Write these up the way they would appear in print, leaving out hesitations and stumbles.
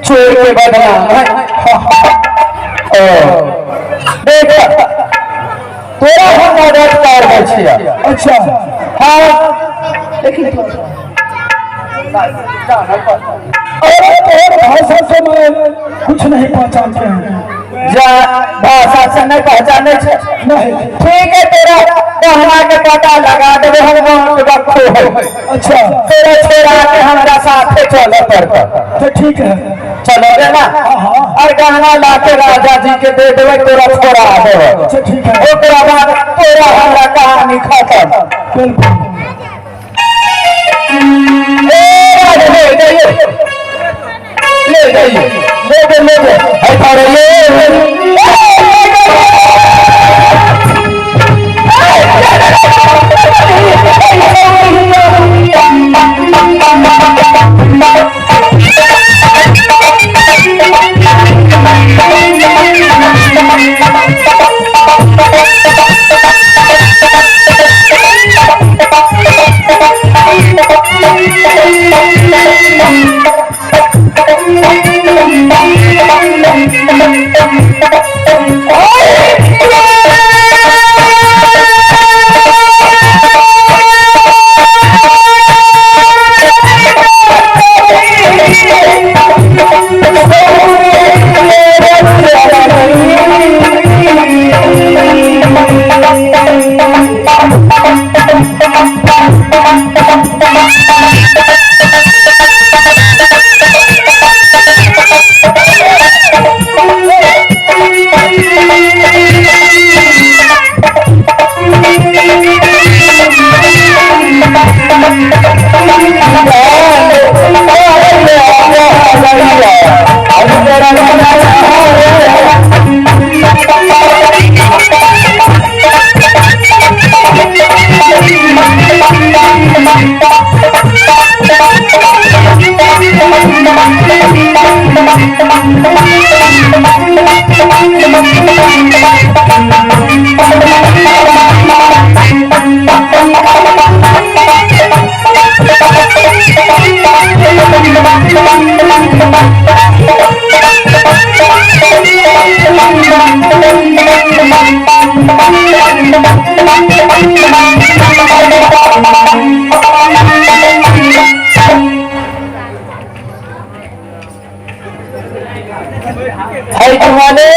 चोर के बदनाम है। ओ देख, तोरा हम मदद कर दै छियै। अच्छा। हाँ, लेकिन अरे तोहर भाषा से मैं कुछ नहीं पहचानते हैं। जा भाषा से नहीं पहचाने छे? नहीं। ठीक है, तेरा गहना के पता लगा देबे हम गाँव के बक्खो है। अच्छा। तेरा छोड़ा के हमरा साथे चले पड़ता। तो ठीक है। चलोगे ना? हाँ। और गहना ला के राजा जी के दे देबे, तोरा छोड़ा देबे। अच्छा, ठीक है। ओकरा बाद तोरा हमरा कहानी खत्म। बिल्कुल। ए राजा, ले जाइए, ले जाइए, ले दे, ले दे है थारे ये। है तुम्हारे।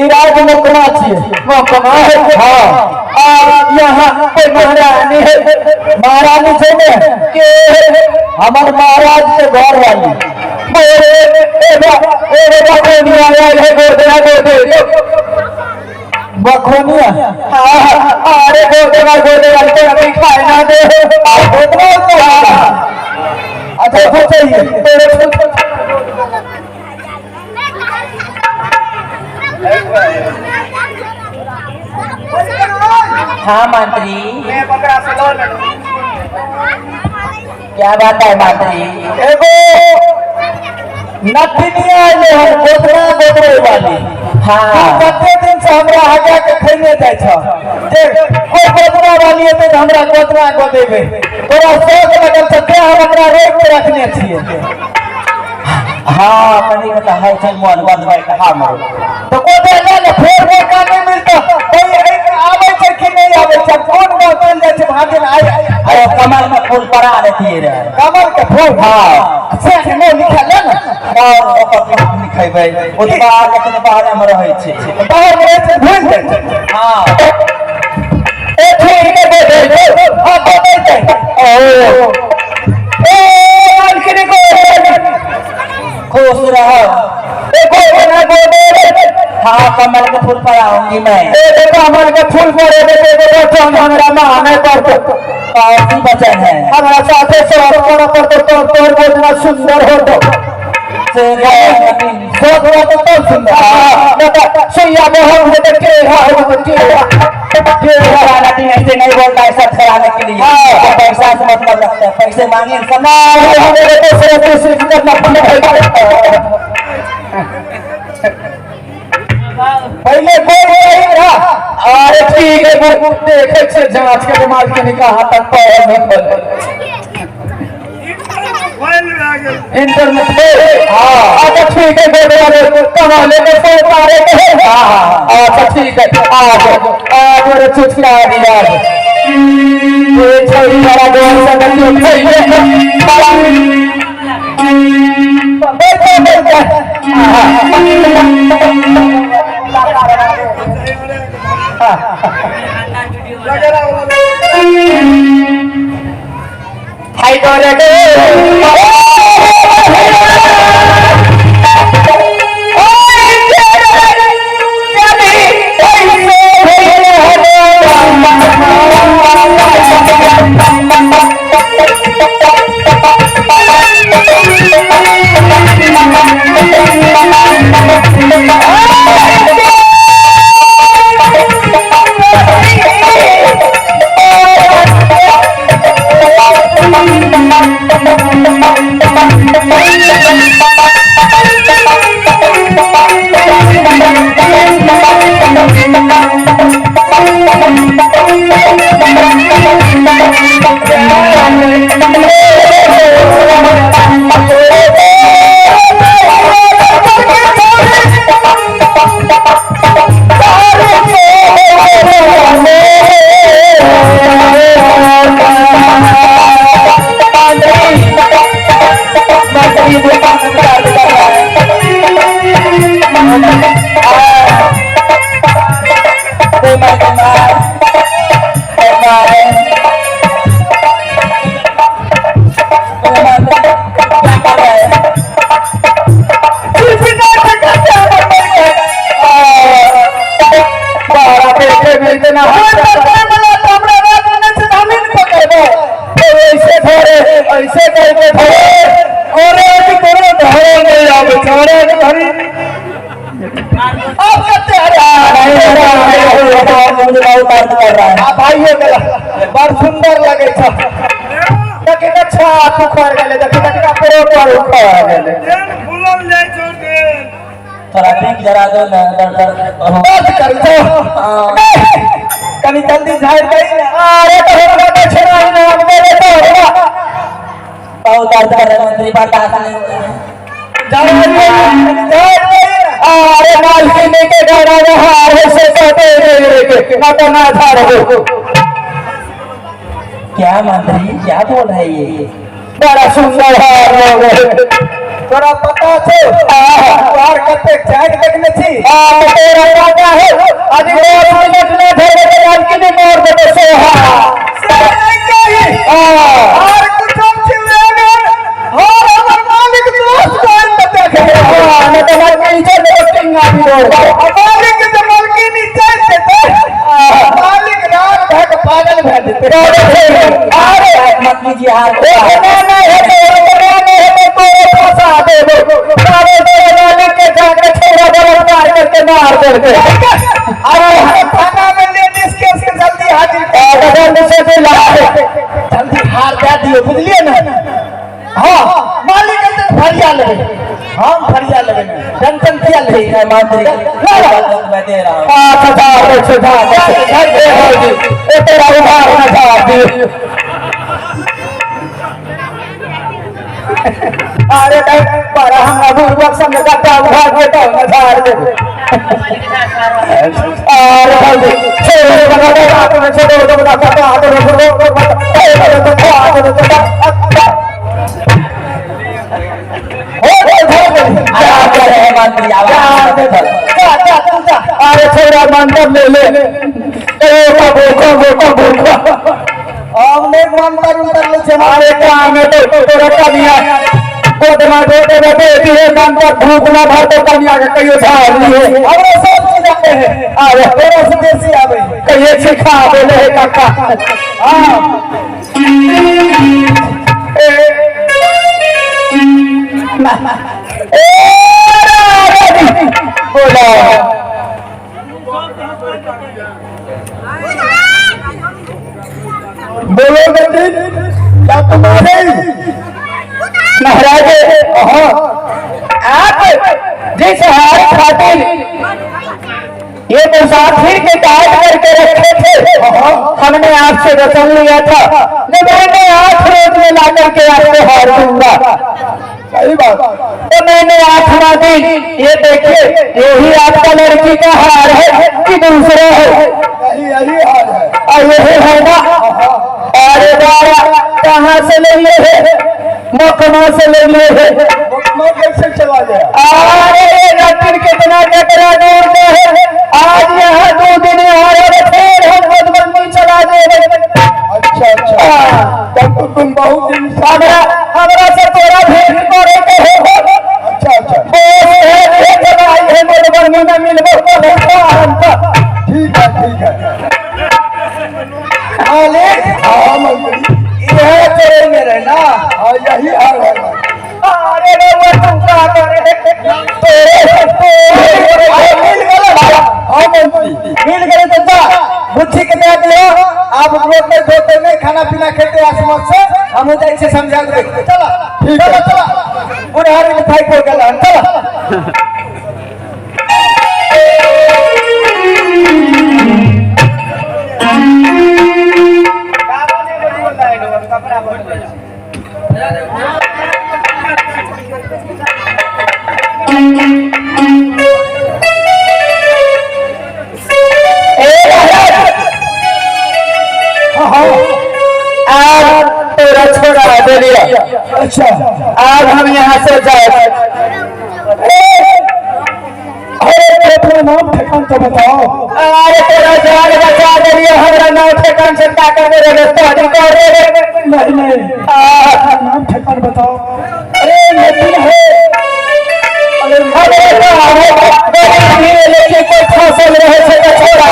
राज मोकमा छियै। मोकमा है? हाँ। और यहाँ कोई महारानी है? महारानी छै ने के हमर महाराज के घर वाली। बोले ए बा ए बा बखोनिया आयल है, गोर देना, गोर दे बखोनिया। हाँ, अरे गोर देना, गोर देना तो अभी खाए ना दे। अच्छा, वो चाहिए तेरे। हाँ मंत्री, क्या बात है मंत्री? एगो नथिनिया एलै हन गोदरा गोदरे वाली। हाँ। तू कते दिन से हमरा हगा के खैने जाइ छ जे कोई गोदरा वाली एतै तऽ हमरा गोदरा गोदेबै। तोरा शौक लगल छ तें हम ओकरा रोकि के रखने छियै। हाँ, कनी के तऽ होइ छै मोन बदबै के हमरो। तो गोदे ले ले, फेर मौका नहीं मिलता। कोई एक आबै छै कि नहीं आबै छै, कोन गाँव चलि जाइ छै भागिन आइ। अरे कमल में फूल पड़ा देतियै रहे। कमल के फूल? हाँ। से नहि लिखा ले ने। और ओकर कहाँ लिखेबै? ओ तऽ बाहर एखन बाहरे मे रहै छै। बाहर मे रहै छै, भूलि जाइ छै। हाँ। ए ठीक है, दे दे दे। हाँ दे दे दे। ओ ए मालकिनी को खुश रहो। ए गोदे ना गोदे। हाँ, कमल के फूल पर आऊंगी मैं। ए देखो, कमल के फूल पर ए देखो बचन हमरा माने पड़तो। कौन बचन है? हमरा साथे सर करे पड़तो तो तोर गोदना सुंदर होतो। से सोच रहा तो तब सुंदर। हाँ, सुइया में हम के टेढ़ा हो टेढ़ा टेढ़ा। वाला दिन ऐसे नहीं बोलता है सब कराने के लिए। हाँ। तो पैसा से मतलब रखता है, पैसे मांगे सब। ना हमारे तो सिर्फ सिर्फ करना पड़ेगा। पहले कोई नहीं रहा। अरे ठीक है, वो देखे छे जांच के मालकिनी कहाँ तक पढ़ल लिखल। इंटरनेट पे। हाँ अच्छा ठीक है, गोदे वाले कमाले के सौ तारे के। हाँ हाँ अच्छा ठीक है, आज आज मेरे चुटका दिया ये छोरी वाला गोल से देखियो बैठो बैठो। हाय गोरे गो ऐसे करके धरे अरे अभी तोरे धरे नहीं आवे छोरे धरी अब कते मुझे बहुत दर्द कर रहा है। आ भाई हो गेला, बड़ सुंदर लगे छ। देखि त छाप उखड़ गेले, देखि त कपड़ो पर उखड़ गेले। थोड़ा ठीक जरा दो ना, दर्द दर्द दर्द करी छौ। कनी जल्दी झाड़ दई ना। अरे तो हमरा के छेड़ा ना मेरे तो हमरा बहुत दर्द कर रहा है मंत्री, बर्दाश्त नहीं। झाड़ दई। अरे मालकिनी के घर में हार से कहते रे के ना तो ना झाड़ो। क्या मंत्री क्या बोल रहे ये? बड़ा सुंदर हार लोग। तोरा पता छौ तोहर कते चाट देखने छी? हां तोरा पता है, आज 10 मिनट ना धरबे त मालकिनी मार देबे सोहा। हां और कुछ छी हार हमर मालिक दोस्त कोन त देखे। हां न त मालकिनी चल देबे टिंगा बिरोड़। मालिक जे मालकिनी चल देते, मालिक राग भक पागल भए जेते। अरे मत लीजिए हार। ना ना है तो ना ना है तो फंसा देबो। सारे तेरे मालिक के जाके छोरा बलात्कार करके मार देलके। अरे थाना में लेडीज केस के जल्दी हाजिर कर, जल्दी से ला जल्दी हार दे दियो, बुझलिए ना? हाँ मालिक के फरिया लेबे, हम फरिया लेबे, टेंशन किया लेबे। ठीक है मंत्री, मैं दे रहा हूँ। अच्छा जा जा जा दे हो जी, ए तेरा उधार ना जा दी। अरे पर हम अबूर्वक समझ का उठा के तो न झाड़ दे। अरे भाई छोड़ो बना दे हाथ में छोड़ो तो बना का हाथ में छोड़ो तो अरे छोड़ा मंत्र ले ले ए कबो कबो कबो हम नहीं मंत्र उतर ले छे। अरे काम है तो तोरा कनिया गोदमा गोदे बेटी है मंत्र भूख ना भर तो कनिया के कहियो झाड़ लिए हमरा सब चीज आवे है। अरे तोरा से बेसी आवे कहिए सिखा देले है काका। हां ए बोला बोलो बेटी क्या तुम्हारे महाराज आप जिस हार खातिर ये मुसाफिर के काट करके रखे थे, हमने आपसे वचन लिया था कि मैंने 8 रोज में ला करके आपको हार दूंगा। सही बात। तो मैंने 8वां दिन ये देखिए यही आपका लड़की का हार है कि दूसरा है? यही यही हार है। और यही है ना? अरे बाबा कहाँ से ले लिए है? मकमा से ले लिए है। मकमा कैसे चला गया? अरे रत्न कितना कतरा दूर का है, आज यहाँ 2 दिन और फिर हम मधुबनी चला जाए। अच्छा अच्छा, तब तो तुम बहुत दिन हमरा हमरा से तोरा भेंट करे के हो। अच्छा अच्छा, है मधुबनी में मिलबो ठीक है ठीक है। मालिक हाँ मंत्री यह तेरे में रहे ना? हाँ यही हार है। अरे रउआ तुम का करे तेरे मिल गए। हाँ मंत्री मिल गए तो जा बुच्ची के दे दियो। आप रोड में धोते नहीं खाना पीना खेते आसमान से हम जाए से समझा दे। चला चला चला बुढ़ारी में थाई पड़ गया। चला अच्छा आज हम यहाँ से जाए। अरे अपना नाम ठिकान तो बताओ। अरे तेरा जान बचा दिया, हमारा नाम ठिकान से क्या कर रहे कर रहे? नहीं नहीं, नाम ठिकान बताओ। अरे नदीन है। अरे लेके कोई फसल रहे से तो छोड़ा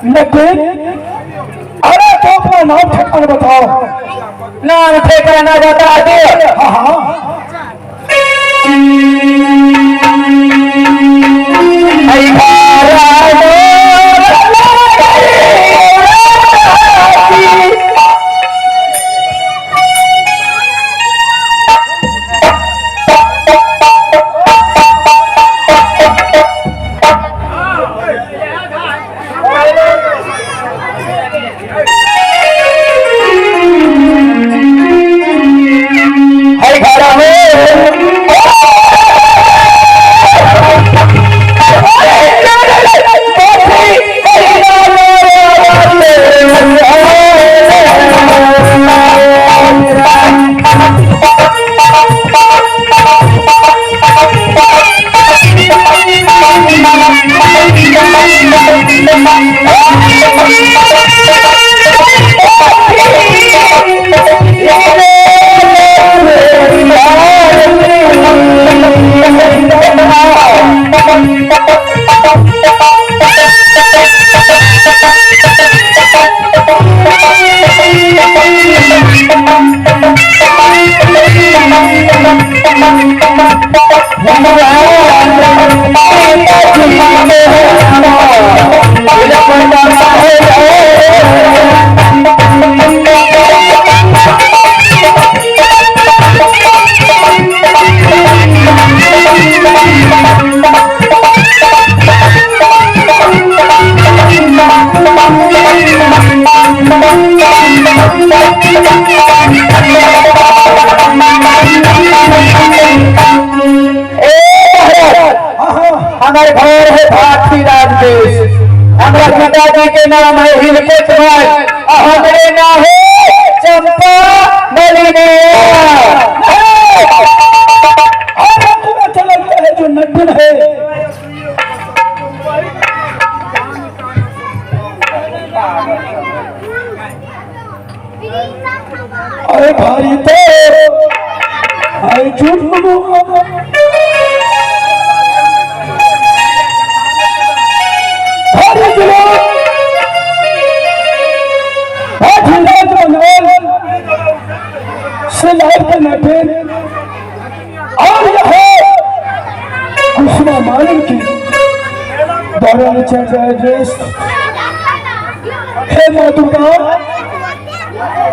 नदीन। अरे तो अपना नाम ठिकाना बताओ। नाम ठिकाना बता दे। हाँ हाँ Thank you. हमारे घर है भाटी राजदेश। हमारा पिताजी के नाम है हिलकोट भाई और हमारे नाम है चंपा मलिनी। और हमको अच्छा लगता है जो नड्डन है। अरे भाई तो अरे झूठ और यह कुसुमा मालिन की दौरान चल रहे ड्रेस। हे माँ दुर्गा,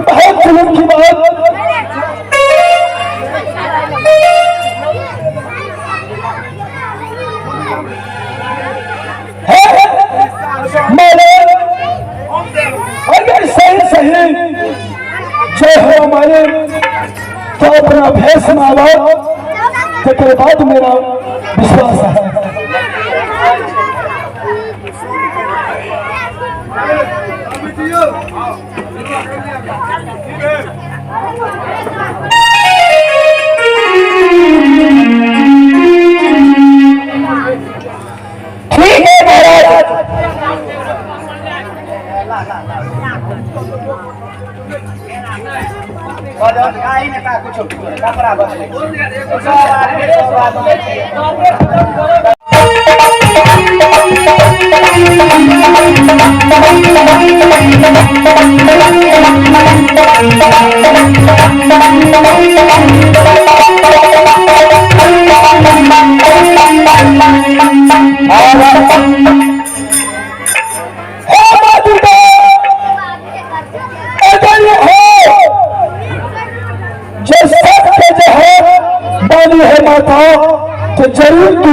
बहुत जुल्म की बात। है मालिक, अगर सही सही जो है हमारे तो अपना भेष मावा तो बाद मेरा विश्वास है। ठीक है महाराज। है माता तो जरूर तू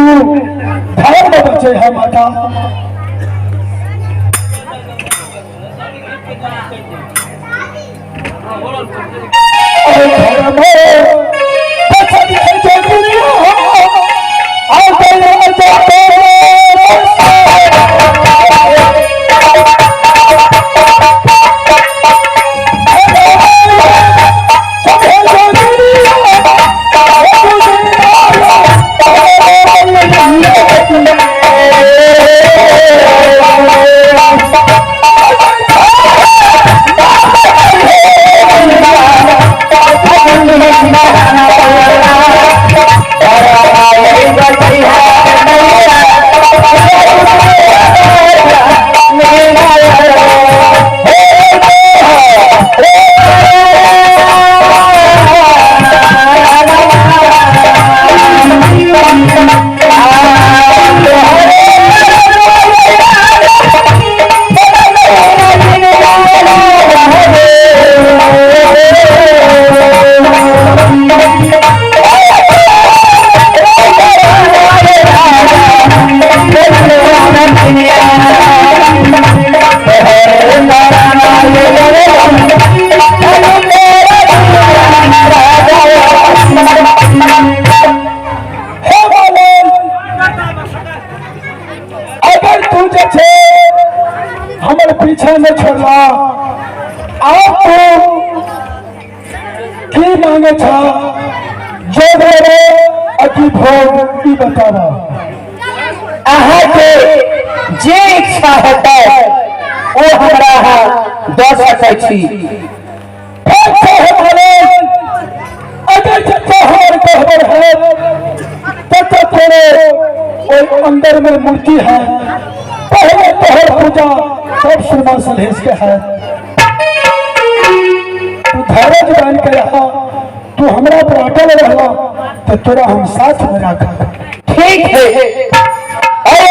धर्म बचे है माता। अरे धर्म पीछे में छोड़ला आप की मांगे छा जो देवे अति भोग की बतावा। अहाँ के जे इच्छा होता वो हमरा अहाँ दऽ सकै छी। अगर हमारे कहबर है तो तेरे और अंदर में मूर्ति है पहले तोहर पूजा तब सुरमा सलहेश के है। तू धैर्य बन के रहा, तू हमरा पर अटल रहा तो तोरा हम साथ में रखा। ठीक है। अरे